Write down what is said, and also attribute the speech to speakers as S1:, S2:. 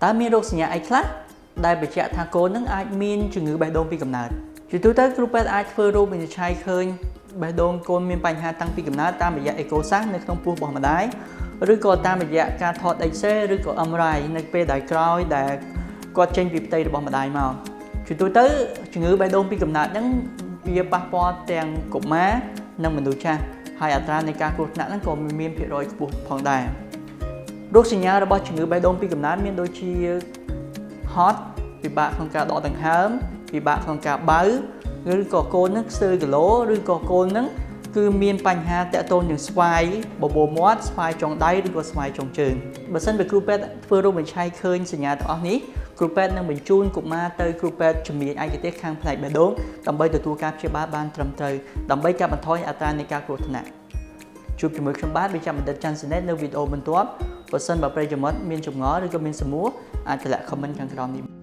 S1: តើមានរោគសញ្ញាអីខ្លះដែលបញ្ជាក់ថាកូននឹងអាចមានជំងឺបេះដូងពីកំណើតជាទូទៅគ្រូពេទ្យអាចធ្វើរោគវិនិច្ឆ័យឃើញបេះដូងកូនមានបញ្ហាតាំងពីកំណើតតាមរយៈអេកូសាសនៅក្នុងពោះរបស់ម្ដាយឬក៏តាមរយៈការថត X-ray ឬក៏ MRI នៅពេលដែលក្រោយដែលគាត់ចេញពីផ្ទៃរបស់ម្ដាយមកជាទូទៅជំងឺបេះដូងពីកំណើតហ្នឹងវាប៉ះពាល់ទាំងកុមារនិងមនុស្សចាស់ហើយអត្រានៃការគ្រោះថ្នាក់ហ្នឹងក៏មានភាគរយខ្ពស់ផងដែររោគសញ្ញារបស់ជំងឺបេះដូងពីកំណើតមានដូចជាហត់ពិបាកក្នុងការដកដង្ហើមពិបាកក្នុងការបៅឬក៏កូននឹងខ្សើគីឡូឬក៏កូននឹងគឺមានបញ្ហាតាក់ទងនឹងស្វាយបបោមាត់ស្វាយចុងដៃឬក៏ស្វាយចុងជើងបើសិនបើគ្រូពេទ្យធ្វើរោគវិនិច្ឆ័យឃើញសញ្ញាទាំងអស់នេះគ្រូពេទ្យនឹងបញ្ជូនកុមារទៅគ្រូពេទ្យជំនាញឯកទេសខាងផ្នែកបេះដូងដើម្បីទទួលការព្យាបាលបានត្រឹមត្រូវដើម្បីកាត់បន្ថយអត្រានៃការគ្រោះថ្នាក់ជួបជាមួយខ្ញុំបាទវិជ្ជបណ្ឌិតច័ន្ទសណេតនៅវីដេអូបន្ទាប់បើសិនបើប្រិយមិត្តមានចម្ងល់ឬក៏មានសំណួរអាចទម្លាក់ comment ខាងក្រោមនេះ។